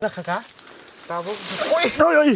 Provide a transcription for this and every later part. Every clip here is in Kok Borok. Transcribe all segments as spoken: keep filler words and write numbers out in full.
Khaka. Tabuk. Oi, oi, oi.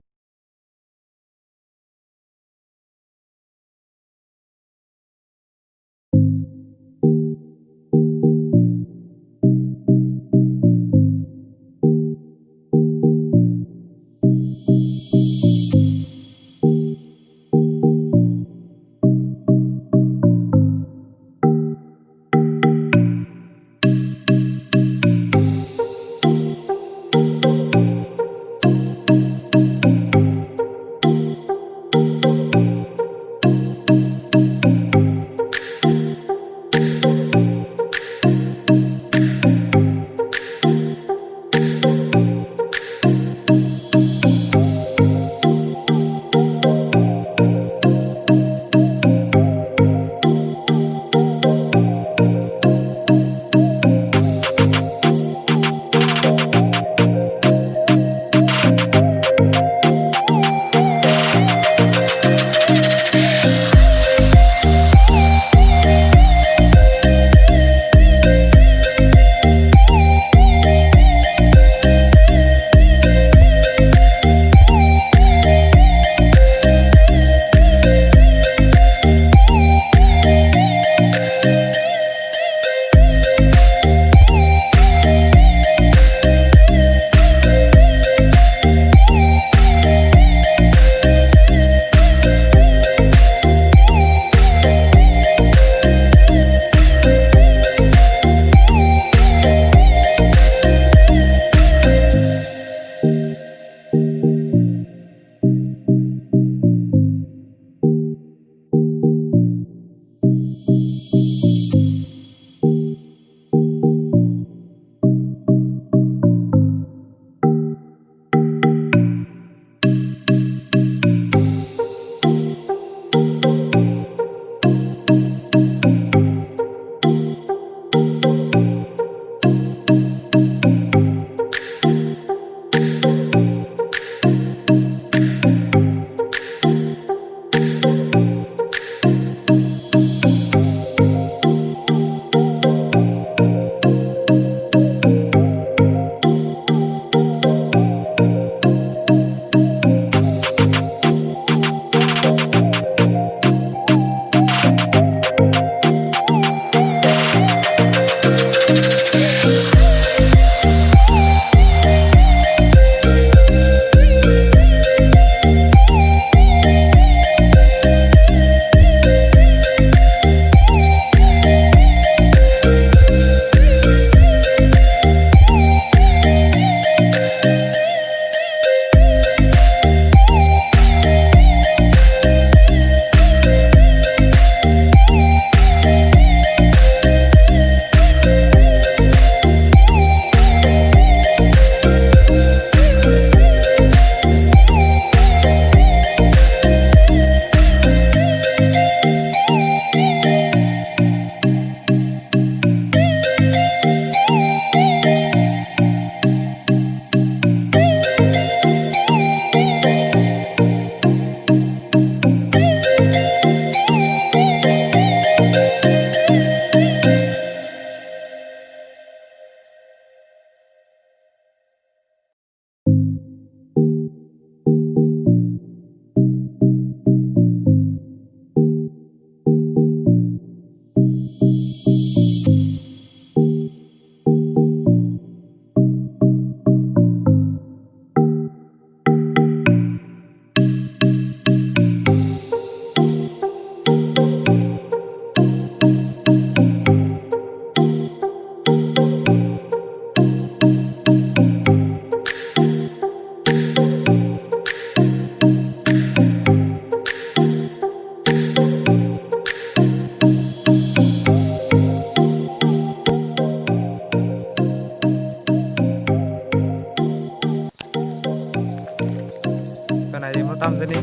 Kanai mo tam jani,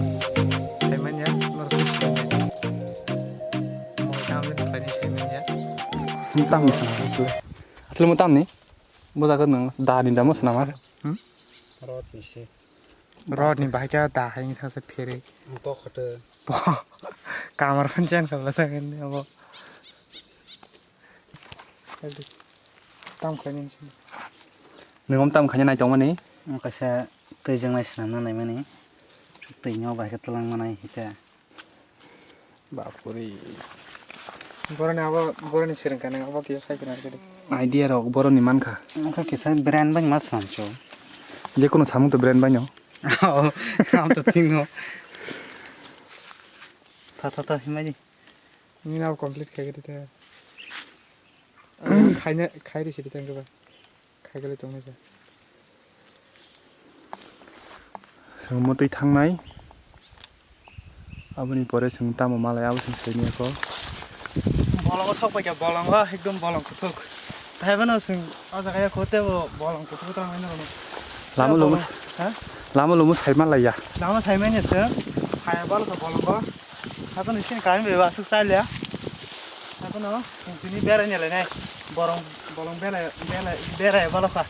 sai manya, norok simi. Mo tam jani, khlai ni sai manya. Mo tam ni simi, asli. Asli mo tam ni? Bo jaga nang, da ni da mo sana ma. Hmm? Rot ni se. Rot ni bahai khe da hai thang se phere. Ang to khoto. Kamar phan chen khala sa ngen abo. Tam khaini se. Nwng om tam khaini nai tongmani. Ang kaisa twi jwngnai swnamna naimani. Twi no bai khe twlang manai hita. Bapuri. Boroni abo, boroni sirwng kaneng abo kisa sai kana kadi. Idea rok boroni mankha. Ang khe kisa brand bai ma swnam cho. Je kono samung to brand bai no. Oh, ang to thing no. Tha, tha, tha, himai di. Nini abo complete khai kadi te. Khaina, khai ri sidi tang ba. Khaikolwi tongnai se. Chwng mwtwi thangnai. Aboni pore chwng tamo malai abo chwng sini kho. Bolongo sok paikha, bolongo ekdom bolong kuthuk. Taibo no chwng o jaga ya khote bo bolong kuthuk tang nai no. Lama lumo, ha? Lama lumo sai malai ya. Lama sai manya chwng. Phai bal kha bolongo. Hakono sini kami beba aswk chaliya. Hakono tini berai ni lainai. Borong, bolong berai, berai, berai balo kha.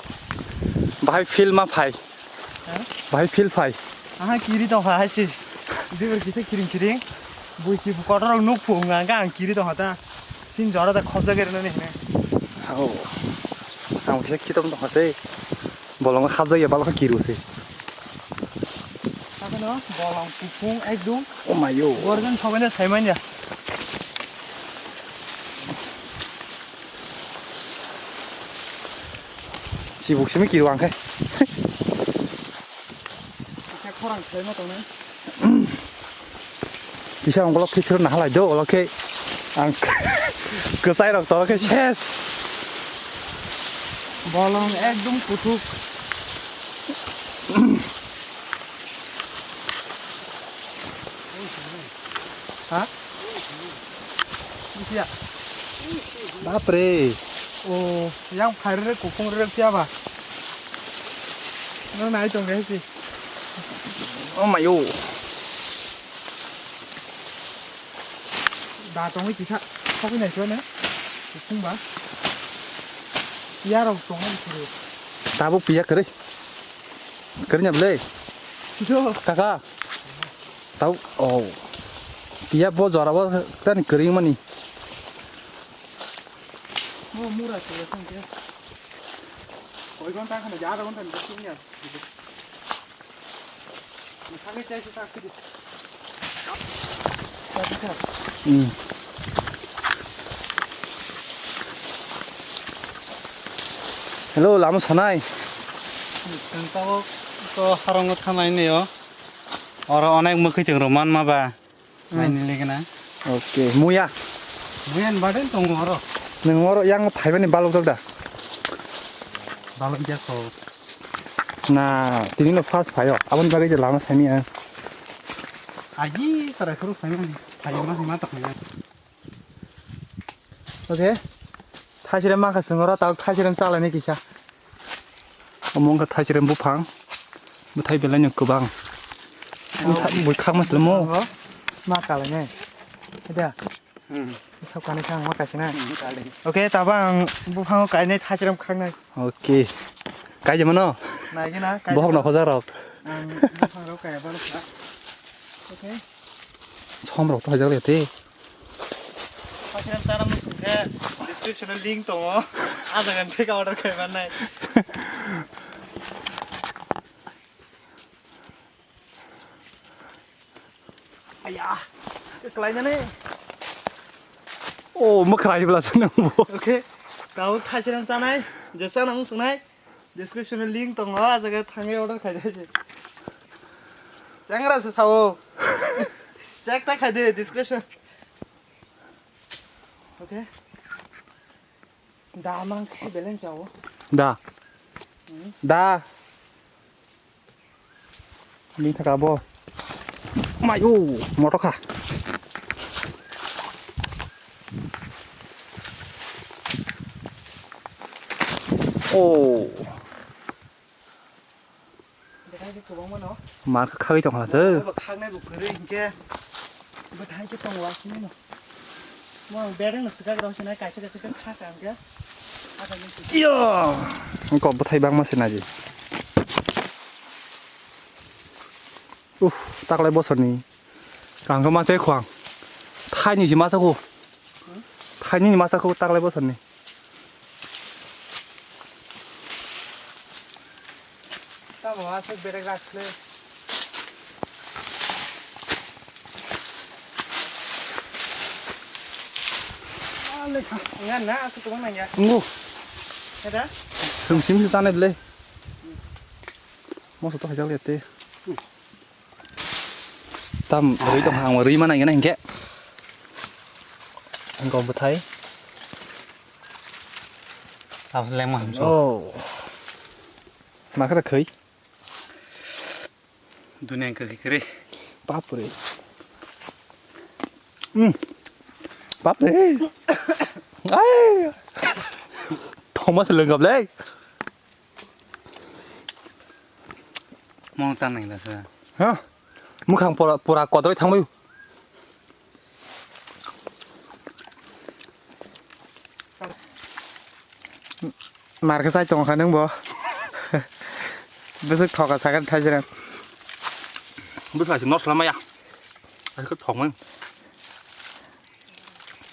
Bahai feel ma phai. Ha? Bahai feel phai. Aha kiri tong kha hai si. Dibor kisa kiring kiring. Bui ki kotor rok nuk phu nga ang kiri tong kha ta. Sin jora da khobja gere nani hine. Hao. Ang kisa kitom tong kha tei. Bolong habjak ya balo kha kiru se. Hakono bolong kuphung ekdum. Oh my yo. Borjan sobaina saimanya. Sibuk simi kiru ang khe. Kisa khorang khlaima tongnai. Kisa ang bolok khe thwrwng nahalai do, bolok khe ang kwchai rok toro khe ses. Bolong ekdum kuthuk. Ha? Bisiya. Bapre. O, yang phairere kuphung rere phiya ba. No nai tong re si. Oh my yo. Da tongwi kisa khogwi nai sone. Kuphung ba. Yarok tongwi kiri. Tabuk piya kwrwi. Kwrwi nya bwle? Kisa. Kaka. Tau, oh. Piya bo jora bo tani kwrwi mani. Mo mura se tong ke. Koi ghonta khana, ya ghonta ni sini ya. Ni kami chai se tak kiri. Hmm. Hello, lama sanai. Tang tabuk to harongo thanai ne yo. Oro onek mwkhwtwng rok manma ba. Hmm. Naini legena. Okay, muya. Muya ni baden tongo oro. Nang oro yang phaimani balok jak da? Balok jak kho. Na, tini no first phaio. Aboni bagwi je lama saimanya. Agi sarai khuru phaimani. Phaima hima ta phaima. Okay. Thaisirem makha songora tao thaisirem chalani kisa. Omo wngkha thaisirem buphang. Bwthai belai no kwbang. Bwthai bwthak ma selemo. Ma kalane. Ida. Hmm. Sok kani sang ma kasina. Hmm, kali. Okay, taba ang buphango kainai thaisirem khaknai. Okay. Kai jemano? Naigina, kai jemano. Bohok no hojak rok. Ang buphang rok kaya balo kha. Okay. Som rok to hojak le te. Pakiran chana muchung khe description o link tongo. Ah jaga theke order khai mannai. Aya, kwklai nani. Oh, mwkhrai bwla se nang bo. Okay, tao thaisirem chanai, je chana muchungnai. Description o link tongo, ah jaga thangwi order khai de. Changra se sao. Check ta khai de description. Okay. Da mang khe beleng chao. Da. Hmm. Da. Ni thaka bo. Mai o, motor kha. Oh. Bwthai khe kwbangma no. Ma kha khagwi tong kha se. Bo khaknai bo kwrwi hinkhe. Bwthai khe tong wa sini no. Mo ang bereng no swkak rw sinai kaisa kaisa khe khak ang khe. Asa ni sini. Yo. Ko bwthai bangma se naji. Uff, taklai bosorni. Kangkhe masa khuang. Thaini si masa khu. Thaini ni masa khu taklai bosorni. Ta Aswk berek rak khlai. Alekha. Nga na aswk tong nang ya. Ngo. Ada? Sung sim si tane ble. Moso to hajal yate. Tam rui tong hang rui mana ngene hingke. Go bwthai. Tabs lengma hamso. Oh. Makara khai. Dunia yang kaki kere. Bapre. Hmm. Bapre. Ai. Thomas lengkap lei. Mong chan nang lasa. Ha? Mukhang pura, pura kodroi thangbai. Mar khe chai tong kha nung bo. Bwswk thoka sakha thaisirang. Bwswk se nos lamaya. Ai khe thokmai.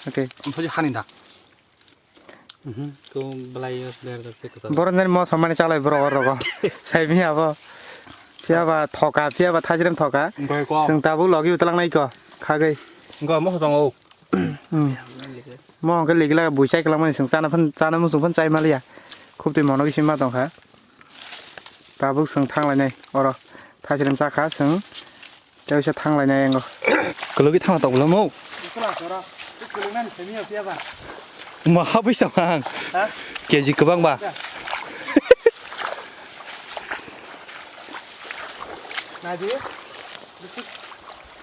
Okay. Amthoji hani da. Mhm. Ko belai yo der der se kwchak. Borok nani moso mani chalai borok oro go. Sai mi abo. Phiya ba thoka, phiya ba thaisirang thoka. Bai ko. Chwng tabuk logi utlang nai ko. Khagwi. Go moso tongo. Hmm. Mo hwnkhe ligila bui chai kwlangmani chwng chana phan, chana muchung phan chai maliya. Khub twi mono bisingo ma tongkha. Tabuk chwng thanglainai oro. Thaisirem chakha chwng. Tei waisa thanglainai ango. Kwlwgwi thangna tokla mo. Kwlwng sora. Kwlwng nani semiyo phiya ba. Ma habwi sa mang. Ha? K G kwbang ba. Naidi.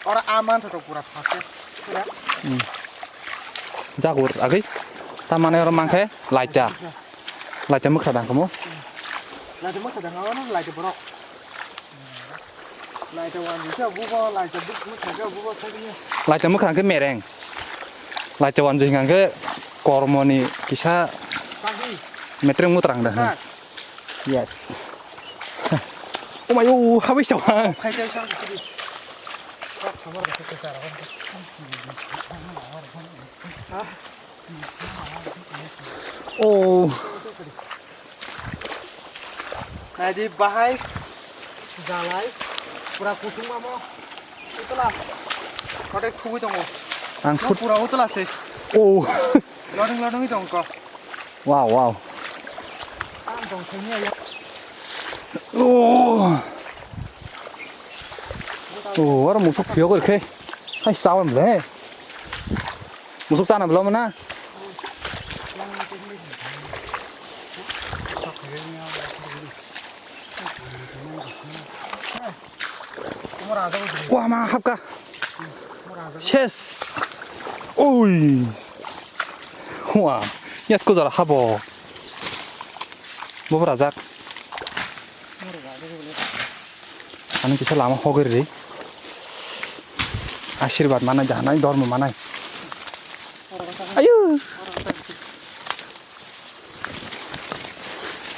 Oro a manthotok pura thok khe. Pura. Hmm. Jagur agwi. Tamane oro mangkhe laita. Laita mwkha dang kamo. Laita mwkha dang, oro laita borok. Laita wanjwi khe bubo, laita buk mwkha khe bubo thagni. Laita mwkha khe mereng. Laita wanjwi hwnkha khe kormoni kisa Thagni. Metreng mutrang da. Thag. Yes. Oh my, oh, habis to. Khai khai sang kiri. Kok samar da khai khai sara. Ha? Oh. Naidi bahai jalai pura kutung amo utla kotek thugui tongo. Ang no sut- pura utla se. Oh. Loding loding tong ko. Wow, wow. Ang tong thengya ya. Oh. Oh, aro musuk phiyok rikhe. Hai sawan le. Musuk sana belum mana? Wah, ma hapka. Ses. Oi. Wah, yes ko jara habo. Bobo rajak. Ani kisa lama hogri ri. Ashirbad manai, jahanai, dormo manai. Ayo.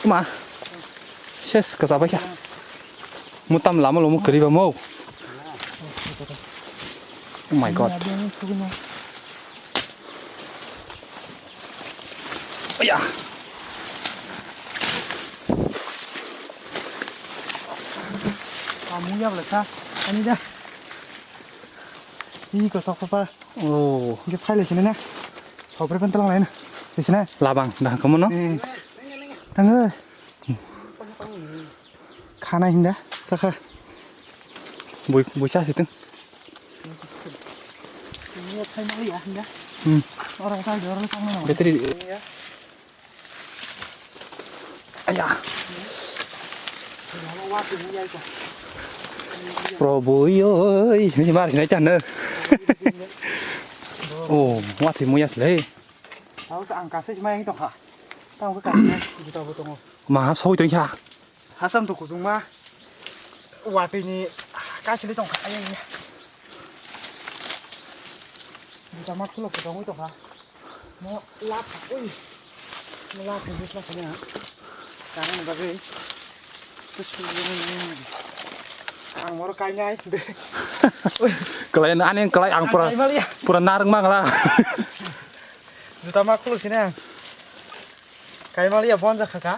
Ma. Ses, kwchak bai kha. Mutam lama lomo kwrwi ba mo. Oh my God. Aya. Kamu ya bela sa. Ani da. Ih, kosok papa. Oh. Hingke phai lai sini na. Sopre pen telang lai na. Di sini. Labang, dah kamu no? Eh. Tanggo. Khana hinda, sakha. Bui, bui sa situng. Ini phai mali ya, hinda. Hmm. Orang sa jorong sama no. Battery. Aya. Probo oi, ni mar hinai chana. Oh, wati muyas le. Tao sa ang kasai mai tongkha. Tao ka kasai juta bo tongo. Ma soi tongkha. Hasam to kuchungma. Watwi ni kasili tongkha ayang ya. Juta ma khulok tongwi tongkha. Mo lap ui. Mo lap ni bisla khani ha. Tang ni bagwi. Ang moro kainai. Kalai na ani kalai ang pura. Kaimaliya. Pura narang mangla. Juta ma khulok sini ang. Kaimaliya bon jakha ka.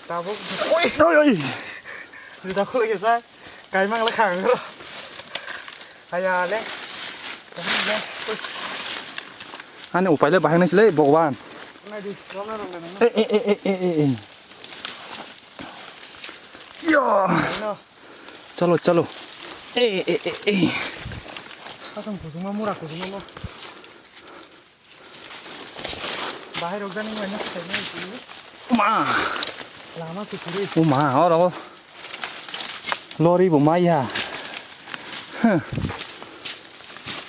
Tabuk. Oi, oi, oi. Juda khulai khe sa, kaimang le khang ro. Aya le. Ani upai le bahai nai sile Bhagwan. Nai di, romna romna nang. Eh, eh, eh, eh, eh, eh, eh. Yo. Ano. Chalo, chalo. Eh, eh, eh, eh. Asam kujuma mura kujuma no. Bahai rok jani wngmani swkang nai sini. Ma. Lama se kiri. O ma, oro. Lori bo maya. Huh.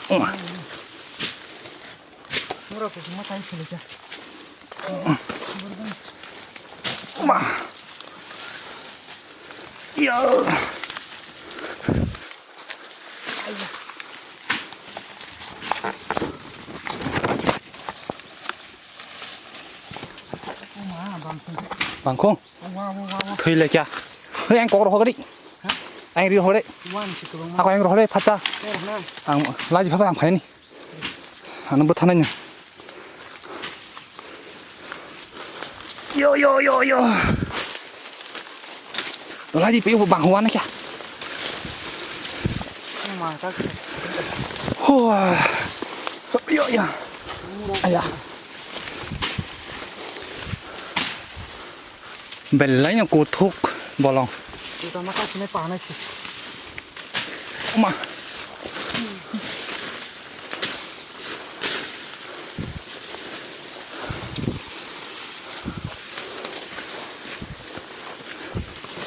O ma. Mura ko ma tai sele ja. O ma. Yo. Bangkong. Thwi le kya? Hei, ang kok rohor gadi. Ang ri rohor. Ako ang rohor phacha. Ang laji phaba ang phaini. Ano bwthanai no. Yo, yo, yo, yo. Lagi pe bang huan kya? Hua. Yo, ya. Aya. Belai no kuthuk bolong. Tama ka sini panas sih. Oma.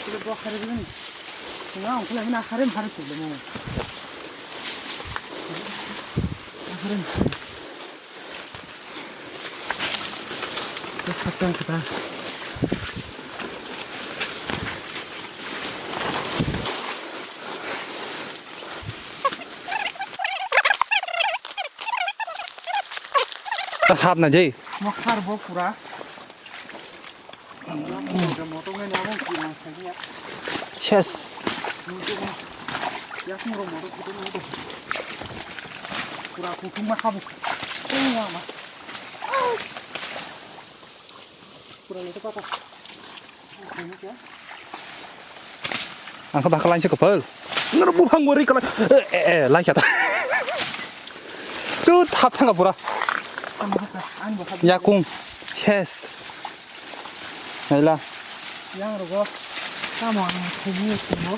Sini bo hari ini. Nga ongkule mina hari hari tu le mo. Hari. Hapna jai. Mo khar bo pura. Ses. Ang kha bakha lainsa kwpal. Ngar buphang gori kala. Eh, eh, eh, lai kha ta. Tu thap thanga pura. Yakung. Ses. Naila. Yang rogo. Tamo ang thumni thumno.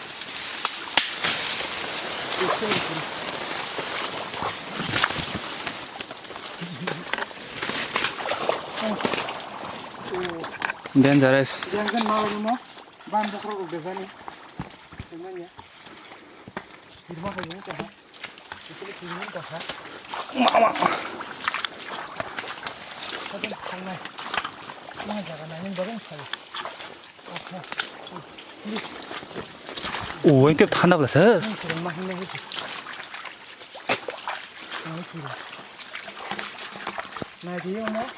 Dangerous. Yang kan mau mo. Ban bokrok rok dejani. Tengmanya. Hirma hai yung kaha. Itu hirma kaha. Mama. Kadang tangai. Mana jaga nangin bareng sai. Oke. Oh, itu thanda bela sir. Ini kurang mahina itu. Nah, itu yang mau.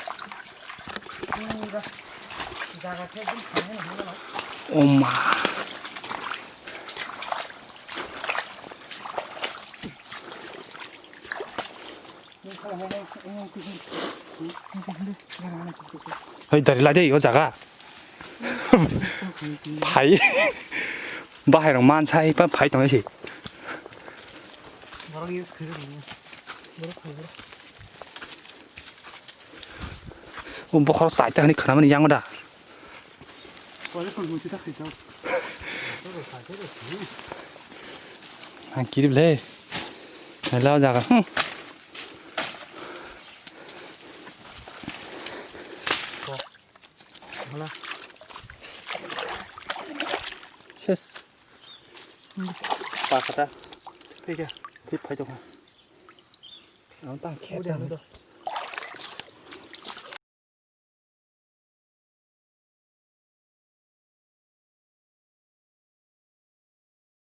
Pura jaga khe ekdom thangmani hwnmano. O ma. Hei, dari lai de, o jaga. Phai. Bahai rok man sai pa phai tong si. Borok use khe rw. Borok phai borok. O bokhorok chaita hwnwi khwnamani yango da. Ang kirib le. Hello jaga. Hmm. Ses. Pa kata. Thik phai tong. Ang tang khe.